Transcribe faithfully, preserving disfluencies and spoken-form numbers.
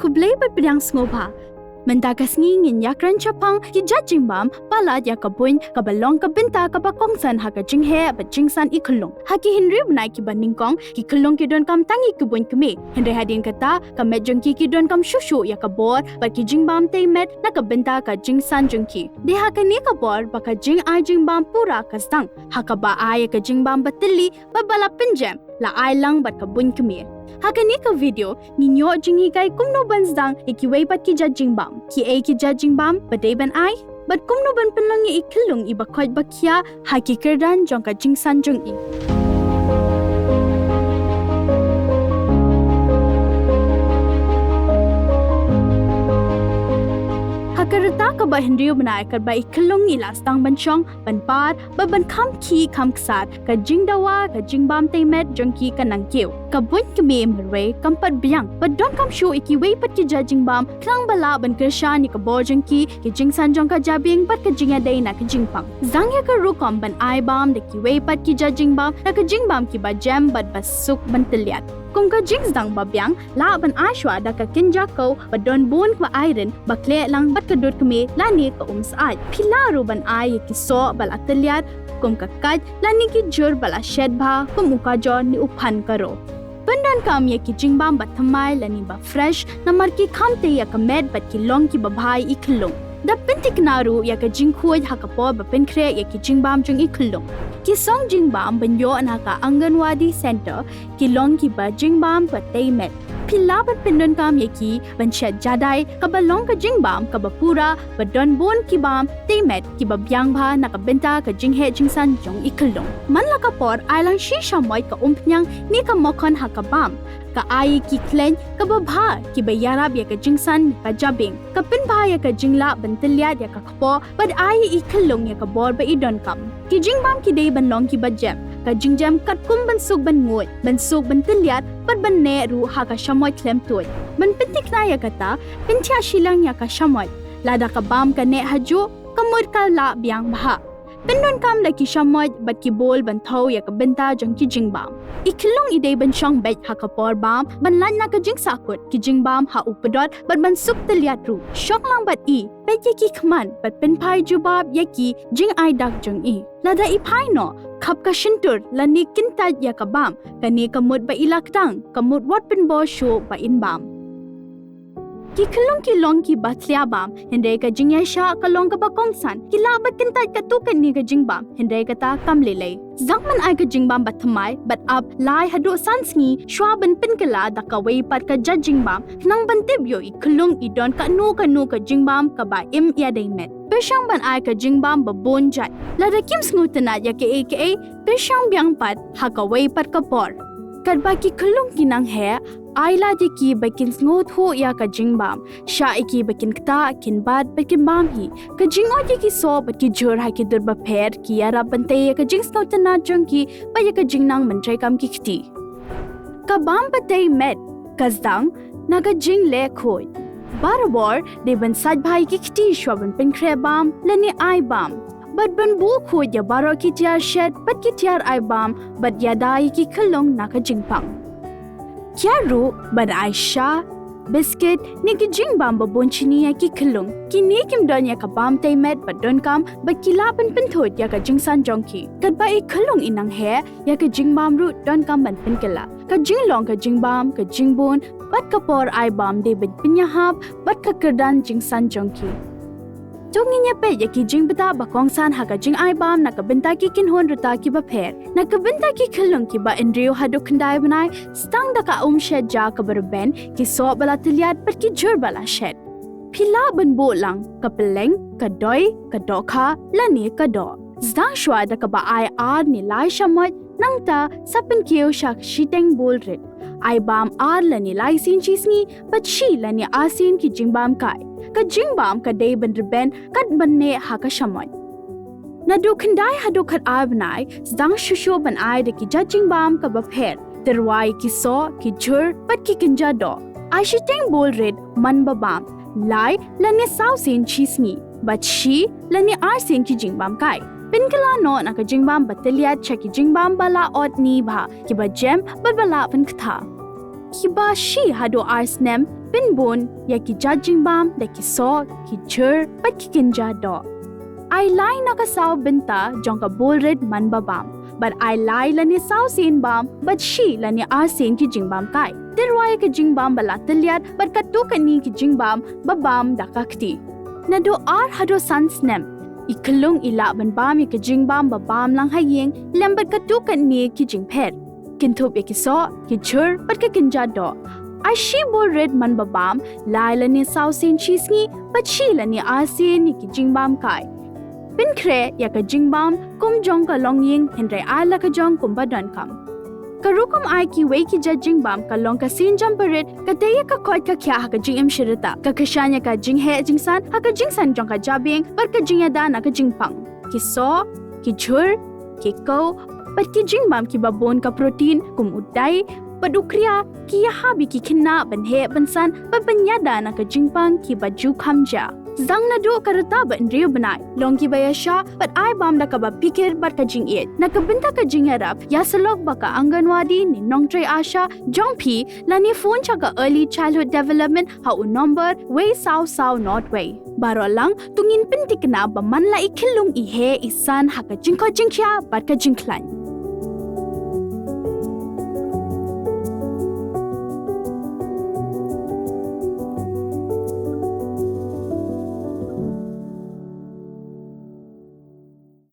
Khublei bad pdiang sngewbha. Mynta ka sngi ngin ïakren shaphang ki jait jingbam palat ïa ka buiñ kaba long ka bynta kaba kongsan ha ka jingheh bad jingsan i khyllung. Ha ki hynriew bnai kiba nyngkong ki khyllung ki donkam tang ïa ki buiñ kmie. Hynrei hadien kata ka met jong ki ki donkam shuh shuh ïa ka bor bad ki jingbam tei met na ka bynta ka jingsan jong ki. Dei ha kane ka bor ba ka jingai jingbam pura ka sdang, ha kaba ai ïa ka jingbam ba tylli bad ba la pynjem, la ai lang bad ka buiñ kmie. Ha kane ka video ngin ïoh jinghikai kumno ban sdang ïa kiwei pat ki jait jingbam, kiei ki jait jingbam ba dei ban ai, bad kumno ban pynlong ïa i khyllung iba khoit ba khiah ha ki kyrdan jong ka jingsan jong i. Ha ka rta kaba hynriew bnai katba i khyllung i la sdang ban shong, ban par bad ban kham khih kham ksar, ka jingdawa ka jingbam tei met jong ki ka nang kiew. Ka buiñ kmie marwei kam pat biang bad donkam shuh ïa kiwei pat ki jait jingbam khnang ba lah ban kyrshan ïa ka bor jong ki, ki jingsan jong ka jabieng bad ka jingïadei na ka jingpang. Sdang ïa ka rukom ban ai bam da kiwei pat ki jait jingbam na ka jingbam kiba jem bad ba suk ban tylliat. Kum ka jingsdang ba biang, lah ban ai shuwa da ka kynja kew ba don bun ka iron ba khleh lang bad ka dud kmie lane ka um syaid. Phi lah ruh ban ai ïa ki soh ba la tylliat kum ka kait lane ki jhur ba la shet bha kum u kajor ne u phan karo. Pyndonkam ïa ki jingbam ba thymmai lane ba fresh namar ki kham tei ïa ka met bad ki long kiba bha ïa i khyllung. Da pynthikna ruh ïa ka jingkhuid ha ka por ba pynkhreh ïa ki jingbam jong i khyllung. Ki song jingbam ban ïoh na ka Anganwadi Center ki long kiba jingbam ba tei met. Phi lah ban pyndonkam ïa ki ban shet jadai kaba long ka jingbam kaba pura ba don bun ki bam tei met kiba biang bha na ka bynta ka jingheh jingsan jong i khyllung. Man la ka por ai lang shi shamoit ka umphniang ne ka makhon ha ka bam. Ka ai ki khleiñ kaba bha kiba ïarap ïa ka jingsan ka jabieng. Ka pynbha ïa ka jinglah ban tylliat ïa ka kpoh bad ai i khyllung ïa ka bor ba i donkam. Ki jingbam ki dei ban long kiba jem. Ka jingjem katkum ban suk ban nguid, ban suk ban tylliat bad ban neh ruh ha ka shamoit khlem tuid. Ban pynthikna ïa kata, pynthiah shiliang ïa ka shamoit. Lada ka bam ka neh hajuh, ka mut ka lah biang bha. Pyndonkam da ki shamoit bad ki bowl ban thew ïa ka bynta jong ki jingbam. I khyllung i dei ban shong beit ha ka por bam ban lait na ka jingsahkut ki jingbam ha u pdot bad ban suk tylliat ruh. Shong lang bad i, peit ïa ki khmat bad pynphai jubab ïa ki jingai dak jong i. Lada i phai noh, khap ka shyntur lane kyntait ïa ka bam, kane ka mut ba i la kdang, ka mut wat pynbor shuh ba in bam. Ki khyllung ki long kiba thlia bam, hynrei ka jingïaishah ka long kaba kongsan. Ki lah ban kyntait katto katne ka jingbam, hynrei kata kam lei lei. Sdang ban ai ka jingbam ba thymmai bad ap lai haduh san sngi shuwa ban pynkylla da kawei pat ka jait jingbam, khnang ban tip ïoh i khyllung i don kano kano ka jingbam kaba im ïadei met. Pyrshang ban ai ka jingbam ba bun jait. Lada kim sngewtynnat ïa kaei kaei, pyrshang biang pat ha kawei pat ka por. Katba ki khyllung ki nang heh, ai lad ïa ki ba kin sngewthuh ïa ka jingbam. Shah ïa ki ba kin ktah, kin bat bad kin bam hi. Ka jingngoh ïa ki soh bad ki jhur ha ki dur bapher ki ïarap ban tei ïa ka jingsngewtynnat jong ki bad ïa ka jingnang ban treikam ki kti. Ka bam ba tei met ka sdang na ka jingleh khuid. Barabor dei ban sait bha ïa ki kti shuwa ban pynkhreh bam lane ai bam. Bad ban buh khuid ïa baroh ki tiar shet bad ki tiar ai bam bad ïada ïa ki khyllung na ka jingpang. Kiar ruh ban ai sha, biskit ne ki jingbam ba bun shini ïa ki khyllung. Kine kim don ïa ka bam tei met ba donkam bad ki lah ban pynthut ïa ka jingsan jong ki. Katba i khyllung i nang heh, ïa ka jingbam ruh donkam ban pynkylla. Ka jinglong ka jingbam, ka jingbun bad ka por ai bam dei ban pynïahap bad ka kyrdan jingsan jong ki. To ngin ïa peit ïa ki jingbthah ba kongsan ha ka jingai bam na ka bynta ki kynhun ruta kiba pher. Na ka bynta ki khyllung kiba hynriew haduh khyndai bnai, sdang da ka um shet ja kaba rben, ki soh ba la tylliat bad ki jhur ba la shet. Phi lah ban buh lang ka pylleng, ka doi, ka dohkha lane ka doh. Sdang shuwa da kaba ai ar ne lai shamoit, nangta sa pynkiew sha shiteng bul rit. Ai bam ar lane lai sien shi sngi bad shi lane ar sien ki jingbam kai. Ka jingbam ka dei ban rben kat ban neh ha ka shamoit. Naduh khyndai haduh khatar bnai, sdang shuh shuh ban ai da ki jait jingbam kaba pher. Tyrwa ïa ki soh, ki jhur bad ki kynja doh. Ai shiteng bul rit man ba bam, lai lane saw sien shi sngi bad shi lane ar sien ki jingbam kai. Pynkylla noh na ka jingbam ba tylliat sha ki jingbam ba la ot ni bha, kiba jem bad ba lah pynktha. Kiba shi haduh ar snem, pynbun ïa ki jait jingbam da ki soh, ki jhur bad ki kynja doh. Ai lai na ka saw bynta jong ka bul rit man ba bam, bad ai lai lane saw sien bam bad shi lane ar sien ki jingbam kai. Tyrwa ïa ka jingbam ba la tylliat bad katto katne ki jingbam ba bam da ka kti. Naduh ar haduh san snem, i khyllung i lah ban bam ïa ka jingbam ba bam lang ha ïing lem bad katto katne ki jingpher. Kynthup ïa ki soh, ki jhur bad ka kynja doh. Ai shi bul rit man ba bam lai lane saw sien shi sngi bad shi lane ar sien ïa ki jingbam kai. Pynkhreh ïa ka jingbam kum jong ka longïing, hynrei ai la ka jong kumba donkam. Ka rukom ai kiwei ki jait jingbam ka long ka sien jam barit, ka tei ïa ka koit ka khiah ha ka jingim shi rta, ka kyrshan ïa ka jingheh jingsan ha ka jingsan jong ka jabieng bad ka jingïada na ka jingpang. Ki soh, ki jhur, ki kew bad ki jingbam kiba bun ka protein kum u dai bad u kria ki ïahap ïa ki khynnah ban heh ban san bad ban ïada na ka jingpang kiba ju kham jia. Zang naduh ka rta ba hynriew bnai, long kiba ïaishah bad ai bam da kaba phikir bad ka jingïeit. Na ka bynta ka jingïarap, ïasyllok bad ka Anganwadi ne nongtrei ASHA jong phi lane phone sha ka Early Childhood Development ha u nombar wei saw saw not wei. Baroh lang, to ngin pyntikna ba man la i khyllung i heh i san ha ka jingkoit jingkhiah bad ka jingkhlaiñ.